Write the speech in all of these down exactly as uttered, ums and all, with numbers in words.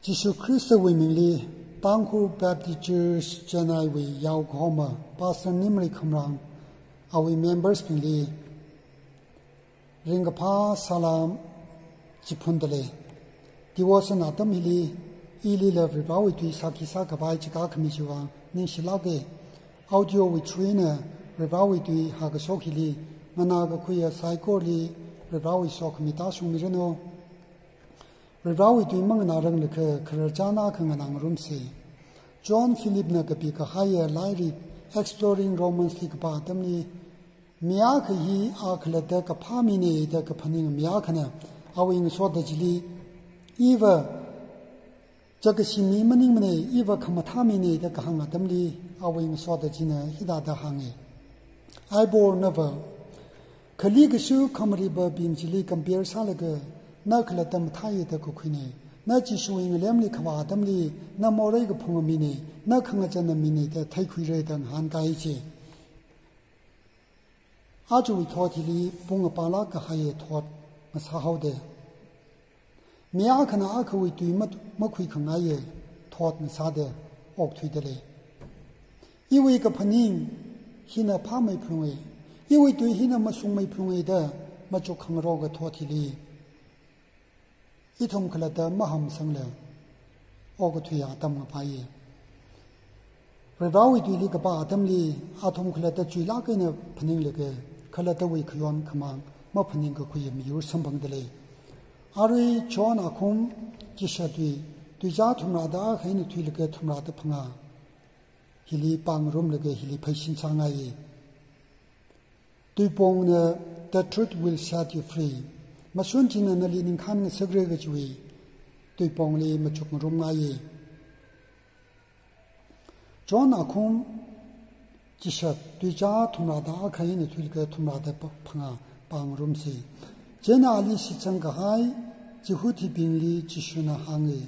Jishu Khristawui mingli, Tangkhul Baptist Church Chennai wui yaokahoma, Pastor Nimrei Khamrang, awui members bingli, ringkaphā salam chiphundalei. Devotion atam hili, ilila Varivarāwui tui sākhi sākhavai chikā khami chiwui vang ningshilāke. Audio wui through eina Varivarāwui tui hākashok hili, nganākakhuiya saikorali Varivarāwui sokhami tāshungmiranu. Varivarāwui tui manganāranglakha khararchan akha nganāngarumsa. John Philip na kapikahaiya lairik Exploring Romans li kapā atamli, mi akha hi a khalatta kaphā mina da kaphaning mi akhana awui ngasotda chili, iva chakashi mi maningmana, iva khamathā mina da kahāng atamli, awui ngasotda china hithāda hānga. Aibor nava, khali kashu khamaribing chili compare sālaga, na khalatta mathāya da kakhuina. Na Jishuwui ngalemli kavā atamli, na morei kaphunga mina, na khangachāna mina da theikhuira da ngahānkai ji. Ajawui thot hili pungapala kahaiya thot ngasāhaoda, mi akhana akhawui tui mat-, makhuikhangaiya thot ngasāda okthuidalei. Iwui kaphaning hina phāmeiphalunga, iwui tui hina mashungmeiphalunga da machuk khangaroka thot hili, ithum khalatta mahamsangla okathuiya atam ngapaiya. Varivarāwui tuili kapā atamli, athum khalatta chuilāk eina phaninglaga, khalattawui khayon khamāng maphaningkakhuiya miyur samphangdalei. Arui John akhum chishat tui, tuizā thumrāda akha eina thuilaga thumrāda phangā hili pāngarumlaga hili pheishin sāngaiya. Tuipongna, "The truth will set you free." Mashun china nali ningkhān ngasakra kajiwui tuipongli machuk ngarumngaiya. John akhum chishat, tuizā thumrāda akha eina thuilaga thumrāda pa-, phangā pāngarumsa. Chieina ali shitsangkahai Jihudibingli Jishuna hānga,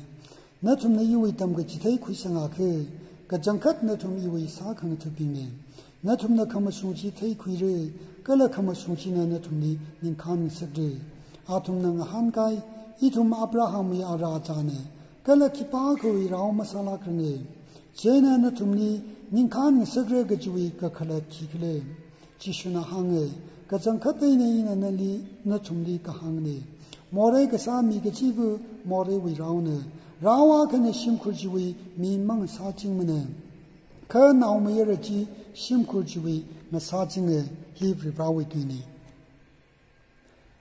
"Nathumna iwui tamkachithei khuisangakha, kachangkhat nathum iwui sākhangathabingna. Nathumna khamashung chi theikhuira, kala khamashung china nathumli ningkhān ngasakra." Athumna ngahānkai, "Ithum Abrahamwui ara achāna, kala khipākhawui rao masālākranga. Chieina nathumli ningkhān ngasakra kajiwui kakhalat khikhala?" Jishuna hānga, "Kachangkhat eina ina nali, nathumli kahāngna, morei kasā mi kachiva moreiwui raona. Rao akhana shimkhur chiwui mi mangasāchingmana, kha naomayara chi shimkhur chiwui ngasāchinga." Hi Varivarāwui tuina.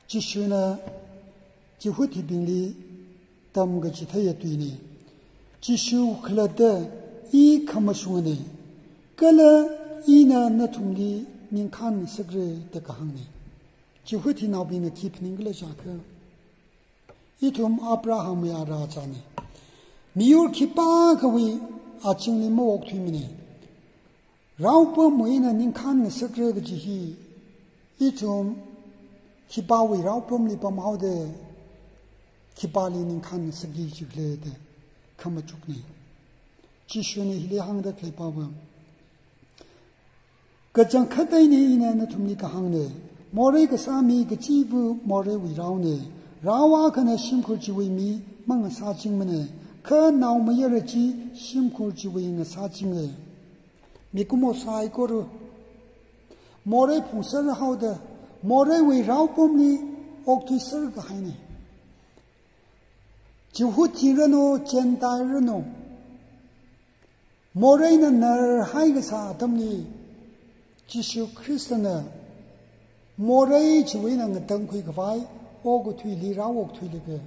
Jishuna Jihudibingli tamkachitheiya tuina. Jishu khalatta, "I khamashungana, kala ina nathumli ningkhān ngasakra," da kahāngna. Jihudinaobingna khi phaningkhala jiakha, ithum Abrahamwui ara achāna, miyur khipākhawui azingli maokthuimana, raopamwui eina ningkhān ngasakra kaji hi, ithum khipāwui raopamli pamhaoda, khipāli ningkhān ngasakki jikhala da khamachukna. Jishuna hili hāngda khalei pava, "Kachangkhat eina ina nathumli kahāngna, morei kasā mi kachiva moreiwui raona. Rao akhana shimkhur chiwui mi mangasāchingmana, kha naomayara chi shimkhur chiwui ngasāchinga." Mikumo saikora morei phungser haoda, moreiwui raopamli okthuiser kahaina. Jihudi ranu, Gentile ranu, moreina narhai kasā atamli, Jishu Khristana morei chiwui eina ngatangkhui khavai okathuili rāokthuilaga,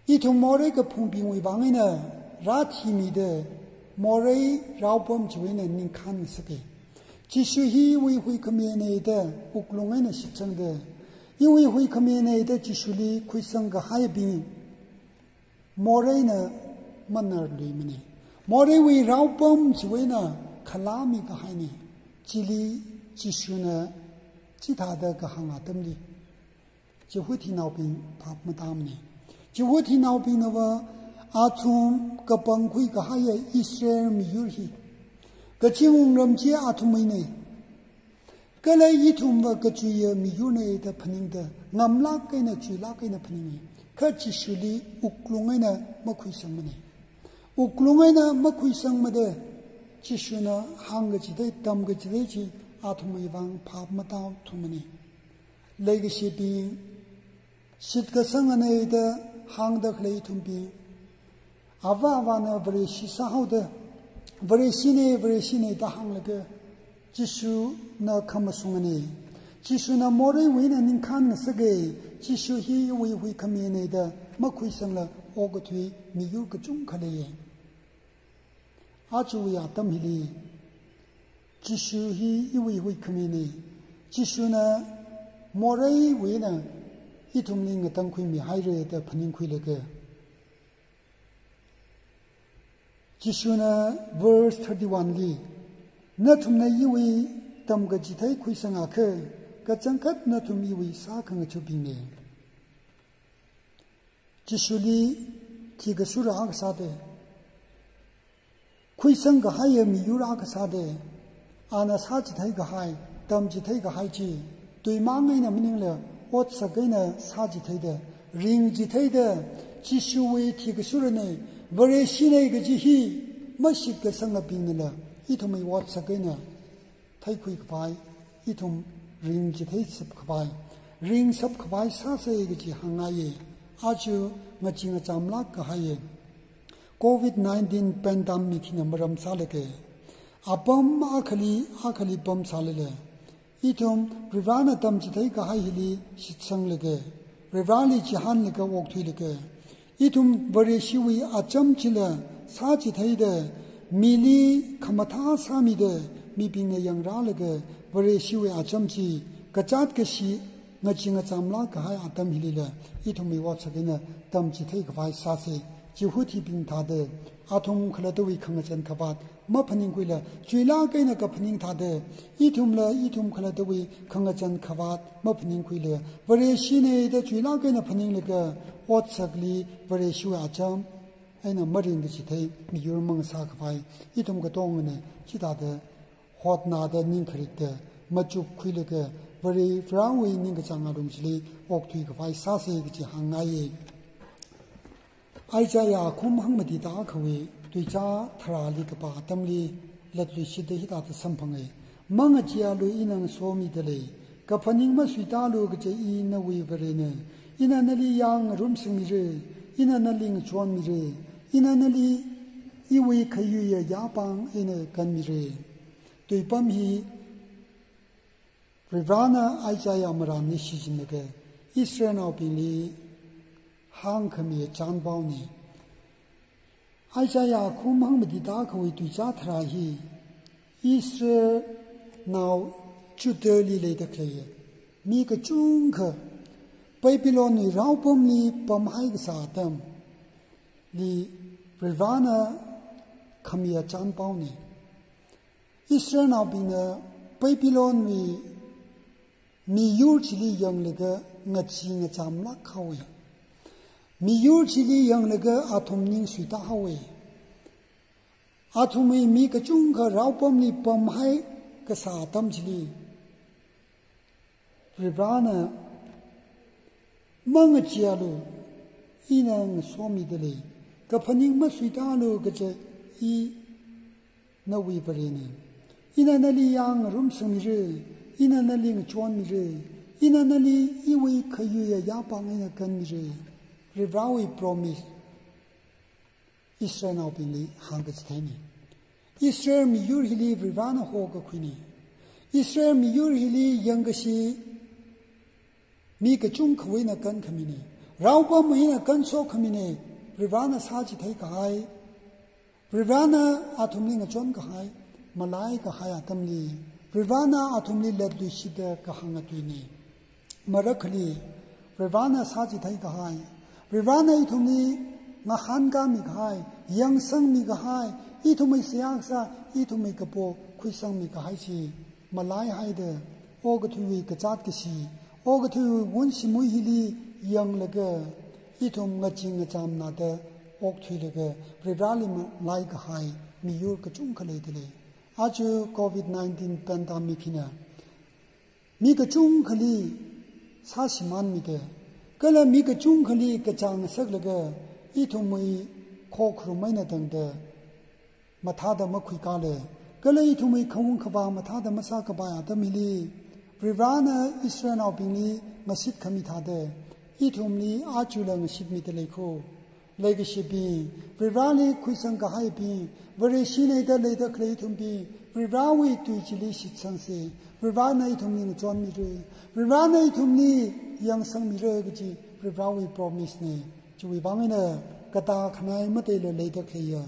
ithum morei kaphungbingwui vang eina rāthimida, morei raopam chiwui eina ningkhān ngasaka. Jishu hi iwui huikhamina da wuklung eina shitsangda, iwui huikhamina da Jishuli khuisang kahaibing moreina manarluimana. Moreiwui raopam chiwui eina khalāmi kahaina. Chili Jishuna chithāda kahāng atamli, Jihudinaobing phap matāmana. Jihudinaobingnava athum kapangkhui kahaiya Israel miyur hi, kazing wungram chi athumwuina, kala ithumva kachuiya miyurna da phaningda, ngamlāk eina chuilāk eina phaninga. Kha Jishuli wuklung eina makhuisangmana. Wuklung eina makhuisangmada, Jishuna hāngkachithei, tamkachithei chi athumwui vang phap matā thumana. Leikashibing, shitkasangana da hāngda khalei ithumbing, ava avāna Vareshi sāhaoda, Vareshina, Vareshina da hānglaga, Jishuna khamashungana. Jishuna moreiwui eina ningkhān ngasaka. Jishu hi iwui huikhamina da makhuisangla okathui miyur kachungkha leiya. Ajawui atam hili, Jishu hi iwui huikhamina. Jishuna moreiwui eina ithumli ngatangkhuimihaira da phaningkhuilaga, Jishuna verse thirty-one li, nathumna iwui tamkachithei khuisangakha, kachangkhat nathum iwui sākhangathabingna. Jishuli thikashura akha sāda, khuisangkahaiya miyur akha sāda, ana sāchitheikahai, tamchitheikahai chi, tuimang eina maningla otsak eina sāchitheida, ringchitheida, Jishuwui thikashurana, Vareshina kaji hi mashitkasangabingnala ithumwui otsak eina theikhuikhavai, ithum ringchitheishapkhavai, ringshapkhavai sāsa kaji hāngngaiya. Aja ngachee ngachamlāk kahaiya covid nineteen pandemic hina maram sālaga, apam akhali akhali pamsālala, ithum Varivarana tamchitheikahai hili shitsanglaga, Varivarali chihānlaga okthuilaga, ithum Vareshiwui acham chila sāchitheida, mili khamathā sāmida, mibingna yangrālaga Vareshiwui acham chi kazāt kashi ngachee ngachamlāk kahai atam hilila, ithumwui otsak eina tamchitheikhavai sāsa. Jihudibing thāda, athum khalattawui khangachān khavāt maphaningkhuila, chuilāk eina kaphaning thāda, ithumla ithum khalattawui khangachān khavāt maphaningkhuila, Vareshina da chuilāk eina phaninglaga, otsakli Vareshiwui acham eina maringkachithei miyur mangasākhavai, ithum katongana chithāda hotnada ning kharikda machukkhuilaga, Vare Varewui ningkachāng alung chili okthuikhavai sāsa kaji hāngngaiya. Isaiah akhum hangmati tākhawui tuizā tharāli kapā atamli latluishitta hithāda samphanga. Mangacheealu, ina ngasomidalei. Kaphaning masuitālu, kaje I nawui Varena. Ina nali yāng ngarumsangmira. Ina nali ngachonmira. Ina nali iwui khayuiya yāpāng eina kanmira. Tuipam hi Varivarana Isaiah marānli shichinlaga Israelnaobingli hāngkhami chānpaona. Isaiah akhum hangmati tākhawui tuizā tharā hi Israelnao Judahli leida khalei mi kachungkha Babylonwui raopamli pamhai kasā atamli Varivarana khamiya chānpaona. Israelnaobingna Babylonwui miyur chili yanglaga ngachee ngachamlāk haowa. Miyur chili yanglaga athum ning suitā haowa. Athumwui mi kachungkha raopamli pamhai kasā atam chili Varivarana mangacheealu, ina ngasomidalei. Kaphaning masuitālu, kaje I nawui Varena. Ina nali yāng ngarumsangmira. Ina nali ngachonmira. Ina nali iwui khayuiya yāpāng eina kanmira. Varivarawui promise Israelnaobingli hāngkachitheina. Israel miyur hili Varivarana hokakhuina. Israel miyur hili yangkashi mi kachungkhawui eina kankhamina. Raopamwui eina kanshok khamina. Varivarana sāchitheikahai, Varivarana athumli ngachonkahai, malaikahai atamli Varivarana athumli latluishitta kahānga tuina. Marakhali, Varivarana sāchitheikahai, Varivarana ithumli ngahānkāmikahai, yangsangmikahai, ithumwui seihā kasā, ithumwui kapo khuisangmikahai chi malaihaida, okathuiwui kazāt kashi, okathuiwui wunshimwui hili yanglaga, ithum ngachee ngachamnada okthuilaga, Varivarali malaikahai miyur kachungkha leidalei. Aja covid nineteen pandemic hina mi kachungkhali sāshimānmida, Kala mi kachungkhali kachāng ngasaklaga ithumwui khokharum eina tangda mathāda makhuikāla. Kala ithumwui khaung khavā mathāda masākapai atam hili, Varivarana Israelnaobingli ngashit khami thāda, ithumli ajala ngashitmida leikho. Leikashibing, Varivarali khuisang kahaibing, Vareshi eina da leida khalei ithumbing, Varivarawui tui chili shitsangsa. Varivarana ithumli ngachonmira. Varivarana ithumli yangsangmira kaji Varivarawui promise na. Chiwui vang eina katā khanai mataila leida khaleiya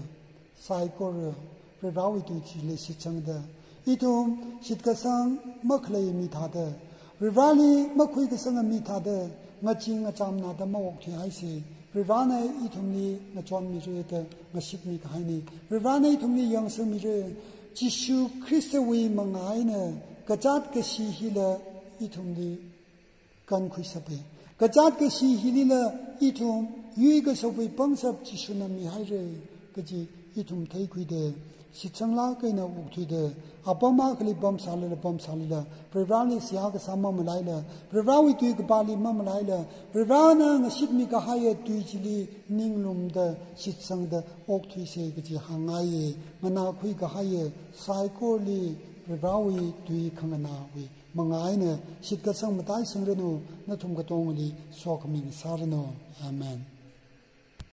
saikora Varivarawui tui chili shitsangda, ithum shitkasang makhalei mi thāda, Varivarali makhuikasanga mi thāda, ngachee ngachamnada maokthuihaisa. Varivarana ithumli ngachonmira da ngashitmi kahaina. Varivarana ithumli yangsangmira. Jishu Khristawui manga eina kazāt kashi hila ithumli kankhuishapa. Kazāt kashi hilila ithum yuikashapwui pangshap Jishuna mihaira kaji ithum theikhuida, shitsanglāk eina okthuida, apam akhali pamsālala pamsālala, Varivarali seihā kasā mamalaila, Varivarawui tui kapāli mamalaila, Varivarana ngashitmi kahaiya tui chili ninglumda shitsangda okthuisa kaji hāngngaiya. Nganākhui kahaiya saikorali Varivarawui tui khanganāwui manga eina shitkasang mataisangranu, nathum katongali sokhami ngasāranu. Amen.